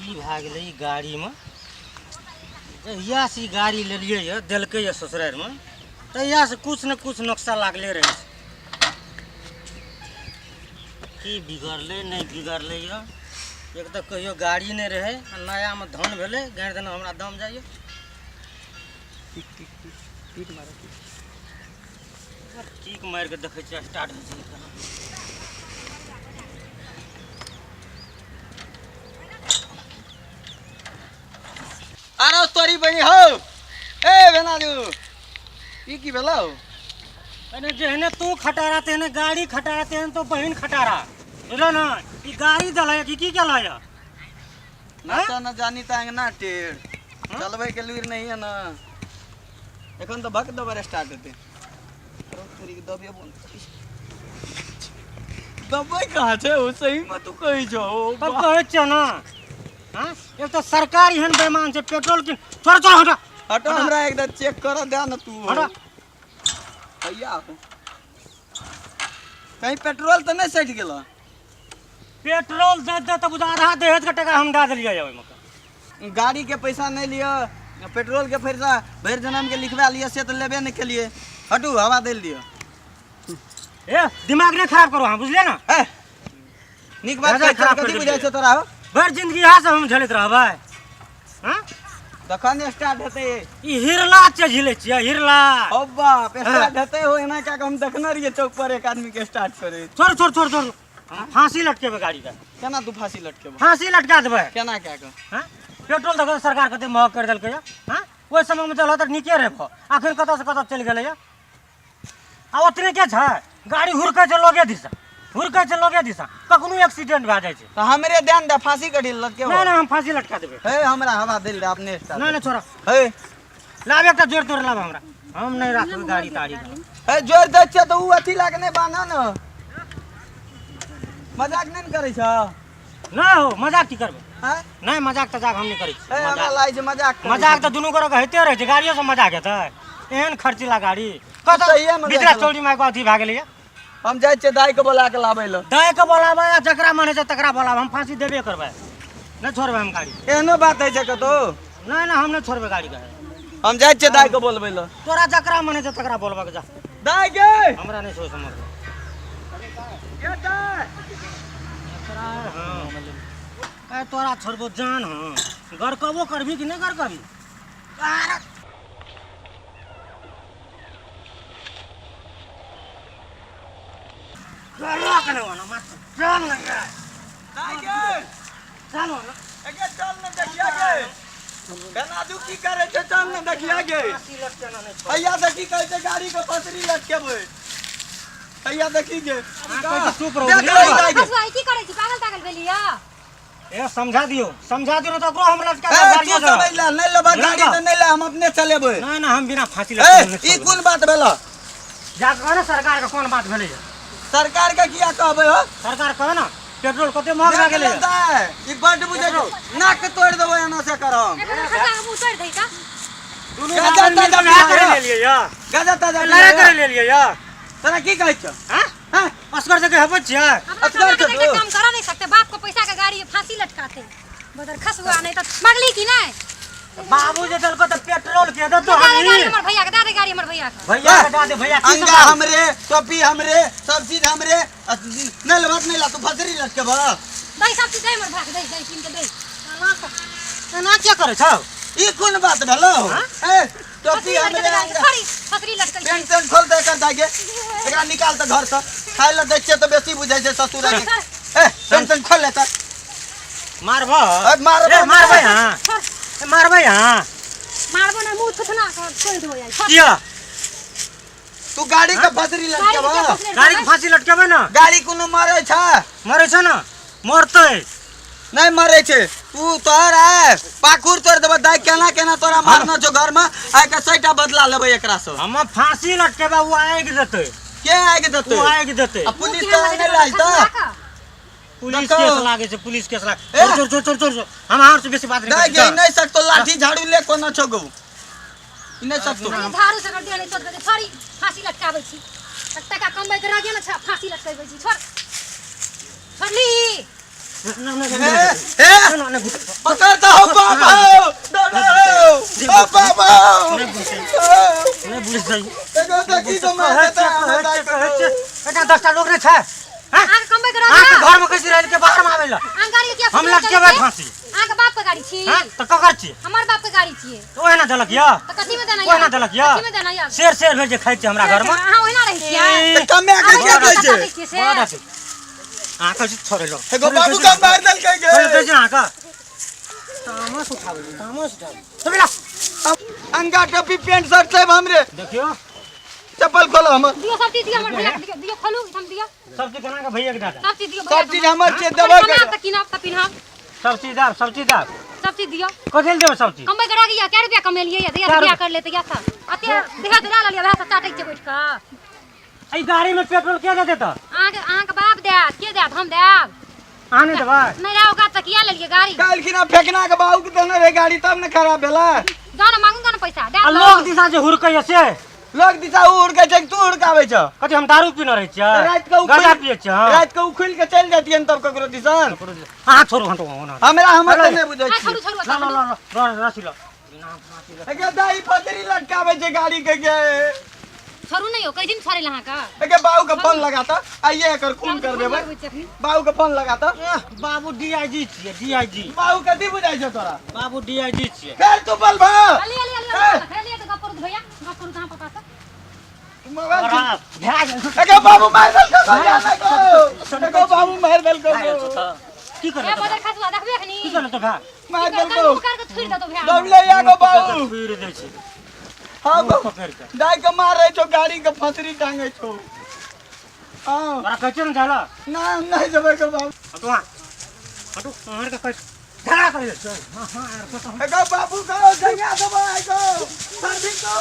की भए गेलै ई गाड़ीमे। जहियासँ ई गाड़ी लेलियै यऽ, देलकै यऽ ससुरारिमे, तहियासँ किछु ने किछु नक्शा लागले रहै छै। की बिगड़लै नहि बिगड़लै यऽ। एक तऽ कहियो गाड़ी नहि रहै आ नयामे धन भेलै, गाड़ि देना हमरा दम जाइए। किक मारि कऽ देखै छियै स्टार्ट होइ छै केना। अरे तोरी बनी हो ए बेनाजू, ई की भेलौ? अरे जेहने तू खटारा तेहने गाड़ी खटारा, तेहन तो बहिन खटारा, बुझलो ना? ई गाड़ी दलय कि की केलय? नाचा न जानी त अंगना टेढ़, चलबै के लूरि नहीं है ना। एखन तऽ भक दबर स्टार्ट हेतै। अरे तोरी के दबे बंद दबै कहाँ छै? ओ सही में तू कहै छौ? तब कहै छियौ ना। हाँ, एक तऽ सरकार एहन बेईमान छै, पेट्रोल की छोड़ छोड़, हटा। हटो, हमरा एकदम चेक कर दे ना तू। हटा। भैया कहीं पेट्रोल तऽ नहि सटि गेल? पेट्रोल दे दे तऽ बुझा आधा दहेज के टका हम दए देलियै ओहिमे। गाड़ी के पैसा नहीं लिअ, पेट्रोल के पैसा भरि जनम के लिखवा लिअ, से तऽ लेबे नहि केलियै। हटू, हवा दै दिअ। ए, दिमाग नहीं खराब करो, हाँ, बुझलियै ना? ए, नीक बात ज्यादा कहै खराब कथी कर बुझाइ देलियै। छौ तोरा हो? भरि जिंदगी इएह सब हम झेलैत रहबै? हाँ? तखन स्टार्ट हेतै। ई हिरला छै, झेलै छियै हिरला। हो बाप, स्टार्ट हेतै हो। एना कए कऽ हम देखने रहियै चौक पर एक आदमी के स्टार्ट करै। छोड़ छोड़ छोड़ छोड़, हम फांसी लटकेबै गाड़ी के। केना तू फांसी लटकेबो? फांसी लटका देबै। केना कए कऽ? हाँ, पेट्रोल देखो, सरकार कते महग करि देलकै यऽ। हाँ, ओहि समयमे चलऽ तऽ नीके रहै, अखन कतऽसँ कतऽ चलि गेलै यऽ। आ ओतने के छै, गाड़ी हुरकै छै लोगे दिशा, हुरकै छै लोगे दिशा, कखनो एक्सीडेंट भए जाइ छै। तऽ हमरे ध्यान दे, फांसी कटी लटकेबो। नहि नहि, हम फांसी लटका देबै। हे, हमरा हवा देल दे अपने स्टार्ट। नहि नहि, छोड़ा। हे। लाब एकटा जोर तोड़ लाब हमरा, हम नहि राखबै गाड़ी ताड़ी। हे, जोर दै छियै तऽ उ अथी लए कऽ नहि बान्ह ने। मजाक नहि ने करै छह? नहि हो, मजाक की करबै? आँय? नहि, मजाक तजाक हम नहि करै छी। हे, हमरा मजाक लागै छै मजाक करै मजाक छै। तऽ दुनू गोरे के होइते रहै छै, गाड़ियो से मजाक हेतै? एहन खर्चीला गाड़ी कतऽ सहिए मजाक बिचरा केलहुँ। चौड़ी माइके अथी भए गेलैया। हम जाइ छियै दाइ के बोला के लाबै लए। दाइ के बोलाबै आ जकरा मन होइ छै तकरा बोलाबै, हम फांसी देबे करबै, नहि छोड़बै हम गाड़ी। एहनो बात होइ छै कतौ? नहि नहि, हम नहि छोड़बै गाड़ी के। हम जाइ छियै दाइ के बोलबै लए। तोरा जकरा मन होइ छै तकरा बोलबऽ के जा। दाइ गे। हमरा नहि सोच समझ। गे दाइ। ए, तोरा छोड़बो जान, हँ, गरकबो करबी कि नहि गरकबी? चल ना गे। दाइ गे। चल ना। एगे चल ने देखिया गे, बेनाजू की करै छै, चल ने देखिया गे। फांसी लटकेना नहि छोड़। हैया देखी, कहै छै गाड़ी के पसरी लटकेबै। हैया देखी गे। अहाँ कहै छी चुप रहू, देख बुझलियै? रही दाइ गे। हसुआ, ई की करै छी? पागल तागल भेलियै? ए, समझा दियौ, समझा दियौ ने तऽ ओकरो हम लटका ए, देब तू गाड़ियो समझ से। ले, नहि लेबऽ गाड़ी तऽ नहि ले, हम अपने चलेबै। नहि नहि, हम बिना फांसी ए, लटकेने नहि ई छोड़बै। कोन बात भेल? जा कऽ कहऽ ने सरकार के, कोन बात भेलैया। सरकार के किया कहबै हो? सरकार कहऽ ने, पेट्रोल कते महग भए देख गेलैया। ले दाइ, ई बड्ड बुझै छौ। नाक तोड़ि देबै एना से करम। एखन खसा के मुँह तोड़ि दै का। दुनू गाजा भाई ताजा मिलके लड़ाइ पिया करै यऽ। लेलियै यऽ। गाजा ताजा लड़ाइ पिया करै यऽ। लेलियै यऽ। तोरा की कहै छौ? हाँ? हाँ? असगर जगह हेबै छियै? अपना असगर कमा के छौ देके तू? काम करा नहीं सकते? बाप को पैसा के गाड़ी फांसी लटकाते बदर खसुआ, नहीं तो मगली की नहीं? बाबू जे देलको तऽ पेट्रोल के देतो। दे दे हमी गाड़ी हमर भैया के, दे दे गाड़ी हमर भैया के। भैया के दे दे, भैया की अंगा सब हमरे, टोपी हमरे, सब चीज हमरे। नहीं लेबा तऽ नहीं ला, तू फसरी लटकेबऽ। दे सब चीज, दे हमर भैया के, दे दे कीन के दे। एना एना किया करै छौ? ई कोन बात भेलौ? हाँ? ए, टोपी फसरी हमरे, लटके अंगा। छोड़ी, फसरी लटकै छै। पेंट तेंट खोल दे एकर दाइ गे, एकरा निकाल तऽ घर से। खाय लए दै छियै तऽ बेसी बुझै छै ससुर के। ए, पेंट तेंट खोल ले तऽ। मारबो? ए, मारबो। ए, मारबै? हाँ, ए, मारबै? हाँ। मारबो ना, मुंह थुथना के छोड़ देबो यार। किया? तू गाड़ी के फसरी गाड़ी के लटकेबऽ? फसरी? गाड़ी के फांसी लटकेबै ना? गाड़ी कोनो मरै छै? मरै छै ना, मरतै। नहीं मरे छै। तू तोहर आय पाखुर तोड़ देबो दाइ। केना केना तोरा मारना छौ घर में आइ के सैटा बदला लेबै एकरा से। हम फांसी लटकेबै, ओ आगि देतै। के आगि देतै? ओ आगि देतै। आ पुलिस तऽ नहि लागतै? पुलिस देखो। केस लागे छै, पुलिस केस लागे। ए! छोड़ छोड़ छोड़ छोड़ छोड़, हम अहाँ से बेसी बात नहीं दाइ करै गे, छी। नहीं सकतो। लाठी झाड़ू ले कोना छौ गौ, ई नहीं सकतो। अरे झाड़ू से कर दिया नहीं तोड़ दे। छोड़ी, फांसी लटकाबै छी। टका कमबै के रह गेल ने, फांसी लटकाबै छी। छोड़, छोड़ली। ए ए पकड़ तो हो बाप हो दादा हो ओ बाप हो। नहि बुझै छै। एगो देखी तो मार देता है दाई के। एटा 10टा लोग नहि छै हैं? अहाँके कमबै के अहाँके रहत घरमे कैसे रहल के बाहरमे आबै ला अहाँ गाड़ी किया हम लटकेबै फांसी। अहाँके बाप के गाड़ी छी। हैं तऽ ककर छी? हमर बाप के गाड़ी छियै। तऽ ओहिना देलक यऽ? तऽ कथी में देना? ओहिना देलक यऽ? कथी में देना यऽ? शेर शेर भेल जे खाइ छी हमरा घरमे। अहाँ ओहिना रहै छियै। तऽ कमे के के दै छै? दै छियै से? बड़ अथी। अहाँ कैसे छोड़ै लो? एगो बाबू के मार देलकै गे। छोड़ै छै अहाँके तामस उठाबै छै, तामस उठाबै छै। ला। अंगा टोपी पैंट शर्ट सब हमरे। देखियौ। चप्पल खोलो हमर। दियौ सब चीज दियौ हमर भैया के, दियौ दियौ खोलू हम दियौ। सब चीज केना के भैया के दादा? सब चीज दियौ भैया। सब चीज हमर छै देबो के। कमाब तऽ कीनब तऽ पिन्हब। सब चीज दाब, सब चीज दाब। सब चीज दियौ। कथी लए देबै सब चीज? कमबै के रह गइया कै रुपया कमेलियै या दैया बियाह कर लेतै या सब अते देह दिला लेलियै वएह सब चाटै छियै बैठ कऽ। एहि गाड़ी में पेट्रोल के दे देता? अहाँके अहाँके बाप देत के देत हम देब। अहाँ नहि देबै? नहि रहे औकात तऽ किया लेलियै गाड़ी? काल्हि खिना फेकना के बाबू के देने रहे गाड़ी तब ने खराब भेलै। जाउ ने मांगू ने पैसा दे। आ लोग दिशा जे हुड़कैया से? लोग दिशा उ हुड़कै छै तू हुड़काबै छ? कथी हम दारू पीने रहै छियै? राति के गांजा पियै छियै? हम राति के उखुलि के चलि जैतियन तब ककरो दिसन। अहाँ छोड़ू हटू ओना। हमरा हमर तऽ नहि बुझै आ, छी। छोड़ू छोड़ू। ल ल ल ल रसी ल। एके दाई पतरी लटकाबै छै गाड़ी के गे। छोड़ू नहि यौ, कै दिन छोड़ै लए अहाँके? एके बाबू के फोन लगाता आइए एकर खून कर देबै। बाबू के फोन लगाता। बाबू डीआईजी छियै, डीआईजी। बाबू कथी बुझाइ छौ तोरा? बाबू डीआईजी छियै। फेर तू बोलबह। अली अली अली अली तऽ गप करू भैया, गप करू तऽ अहाँ पापा से। मोबाइल भए गेल। एके बाबू मारि देलको गो, एके बाबू मारि देलको गो। की करबै? ए बदर खसुआ देखबे अखनी। की करबै तऽ भए? मारि देलको। कर के थुरि देतौ भैया। दौड़ले आगो बाबू। फिर दै छै। हाँ मुँह पकड़ि कऽ। दाई के मारै छौ गाड़ी के फसरी टांगे छौ। हाँ। तोरा कहै छियौ ने जाय लए? ना हम नहीं जेबै के बाबू। हटू अहाँ। हटू, अहाँ के कहै झगड़ा करै छै। हाँ हाँ आर कतऽ। एगो बाबू को जंगा देबै एगो। सर्दी को।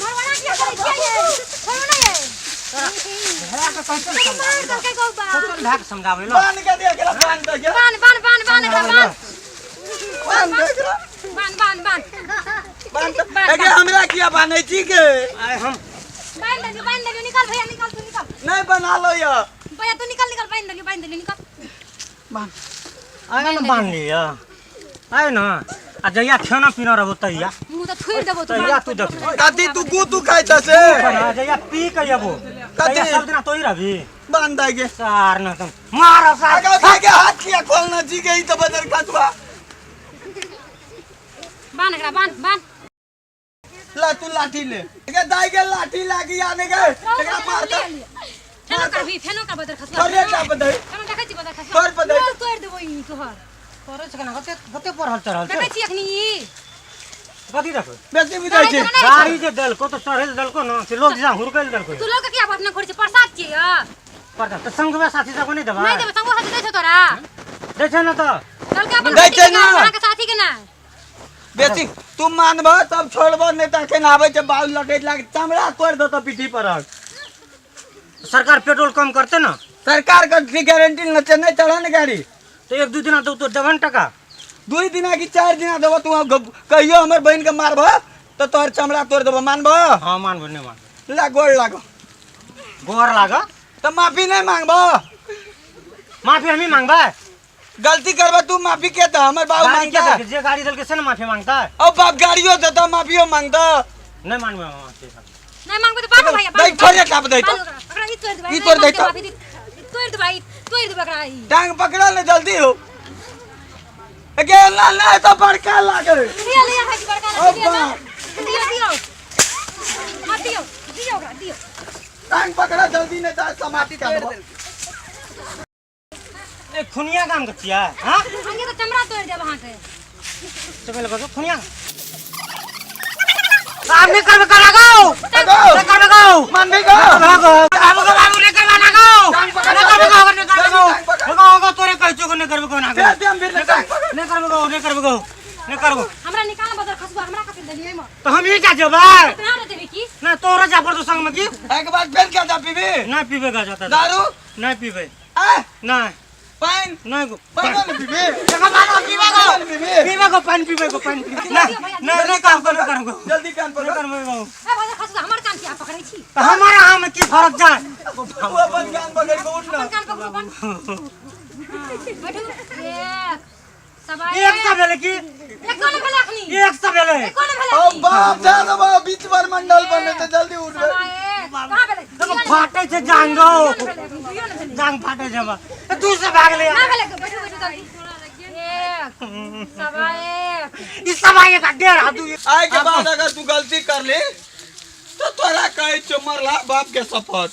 मरवाना किया करै छियै ये? छोड़ू ने ये। झगड़ा के कहै छियौ ने मार देलकै गौ बा। समझाबै लए। भए के समझाबै लए। बांध के दे एकरा, बांध दे के। बान बान बान बान एकरा बान। बांध दे एकरा। बान बान बान। बांध दे। एगे हमरा किया बांधै छी के? आइ हम बांध देलियौ बांध देलियौ, निकल भैया निकल तू निकल। नहीं बना लो या। भैया तू निकल निकल, बांध देलियौ बांध देलियौ निकल। बांध। आइ ने बान्ह लिअ। आइ ने आ जहिया खाना पीना रहबो तहिया। मुँह तऽ थुरि देबौ तू। तहिया तू देखबी। कथी तू गू तू खाइ छ से? जहिया पी के अबो तहिया सब दिना तोही रहबी। बांध दे गे। सार न तुम मार सार। एगो दाई के हाथ किया खोलना जी के ई तऽ बदर खतवा। बांध एकरा बांध बांध। ला तू लाठी ले। एगे दाई के लाठी लागी आने के एकरा मार दे। फेनो करबी फेनो कर बदर खसुआ। थोड़े चाप दे। फेनो देखै छी बदर खसुआ। तोड़ पर दे। तोड़ देबो ई तोहर। करै छै केना कते कते पढ़ल चढ़ल छै? देखै छी अखनी ई। कथी देखबै? बेसी बुझाइ छै। गाड़ी जे देलको तऽ चढ़ै लए देलको न से लोग दिशा हुड़कै लए देलको। तू लोग के किया अपना खोरै छै? प्रसाद छियै य। प्रसाद तऽ संगमे साथी सबके नहि देबै? नहि देबै, संगो साथी दै छौ तोरा? दै छै ने तऽ। देलकै अपन दै छै बेटी के ने। अहाँके साथी के नहि। बेसी तू मानबह तब छोड़बह नहि तऽ अखन आबै छै बाबू लटैत लाग चमड़ा तोड़ि देतौ पीठी पर। सरकार पेट्रोल कम करतै ने। सरकार के गारंटी न छै, नहि चढ़ा ने गाड़ी। तऽ एक दू दिना देबौ तो देबह ने टका? 2 दिना कि 4 दिना देबौ तू कहियो हमर बहिन के मारबह तऽ तोहर चमड़ा तोड़ि देबौ, मानबह? हाँ मानबो नहि मानबो। ला गोर लागो। गोर लागो? तऽ माफी नहि मांगबह? माफी हमही मांगबै? गलती करबह तू माफी के तऽ हमर बाबू गाड़ी के मांगता। देलकै? जे गाड़ी देलकै से ने माफी मांगता। ओ बाप गाड़ियो देता माफियो मांगता। नहि मानबै हम माफी। नहि मांगबै तऽ बाबू भैया दाई थोड़े टाप दै तऽ। ओकरा ई तोड़ि देबै। ई तोड़ि दै तऽ। तोड़ि देबै तोड़ि देबै ओकरा ई। टांग पकड़ल ने जल्दी हो। गे ला ला तऽ बड़का लागे। लिअ लिअ भाई बड़का ओ लागे। बाप। दियौ दियौ। हाँ दियौ दियौ ओकरा दियौ। टांग पकड़ा जल्दी नहि तऽ समाप्त कर देबो। ए खुनिया गाम के छियै? हाँ? अहाँके तऽ चमड़ा तोड़ि देब अहाँके। से पहिले कहू खुनिया। आब नहि करबै कर लगाओ। नहि करबै गौ। मानबी गौ। भागो। आब गौ बाबू नहि करबै ना गौ। नहि करबै गौ, नहि करबै गौ। गौ गौ तोरे कहै छियौ नहि करबै गौ ना गौ। फेर देम फिर टांग पकड़। नहि करबै गौ, नहि करबै गौ। नहि करबै। हमरा निकाल बदर खसुआ हमरा कथि देलियै एहिमे? तऽ हम ई जा जेबै। तोरा रे देबी की? नहि तोरा जा पड़तौ संगमे की? एक बार फेर क्या जा पीबी? नहि पीबै गा जाता। दारू? नहि पीबै। आ? नहि। पानि? नहि गो। पानि नहि पीबी? देखो बाबू पीबै गो। पानि पीबी? पीबै गो पानि पीबै गो पानि पीबै। नहि नहि नहि काम करबै करबै। जल्दी कान नहि पकड़। करबै गो। ए बदर खसुआ हमर कान किया पकड़ै छी? तऽ हमर अहाँमे की फरक छै? तू अपन कान पकड़ के उठ ना। अपन कान पकड़ू अपन। बैठू। एक सवा एक सौ भेलै की? एको ने भेलै अखनी। एक सौ भेलै। एको ने भेलै ओ अखनी। बाप जा देबो बीच पर मंडल बने तऽ जल्दी उठबै। सवा एक। कहाँ भेलै? देखो फाटै छै जांग रौ। दुइयो ने भेलै अखनी, दुइयो ने भेलै। जांग फाटै छै हमर। ए, दू सौ भए गेलै। ना भेलै, बैठू बैठू जल्दी। एक सवा एक। ई सवा एक आ डेढ़ आ दू। आइ के बाद अगर तू गलती कर ली तो तोरा कहै छियौ मरला बाप के शपथ,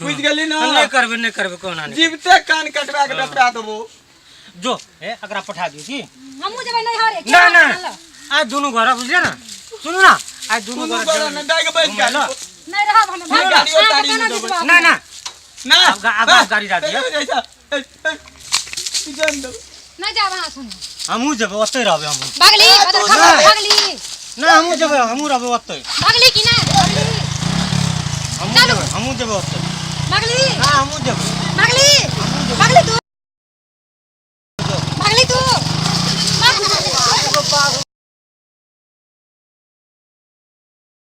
बुझि गेली ना? नहि करबै, नहि करबै, कोना नहि। जीवते कान कटवा के डपटा देबो। जो हे एकरा पठा दियौ की। हमहूँ जेबै नैहरे। ना ना, आइ दुनू घर बुझलियै ना? सुनू ना, आइ दुनू दुनू घर गोरा ने बैग बैठ घुमै लए। नहि रहब हम। सुनू ना, अहाँके केना विश्वास? ना ना ना। आब गाड़ी दए दिअ। नहि जायब अहाँ संगे। हमहूँ जेबै, ओतहि रहबै हमहूँ। भागली बदर खा भागली। ना, हमहूँ जेबै, हमहूँ रहबै ओतहि। भागली कि नहि? भागली। हमहूँ जेबै, हमहूँ जेबै ओतहि। भागली। हाँ, हमहूँ जेबै।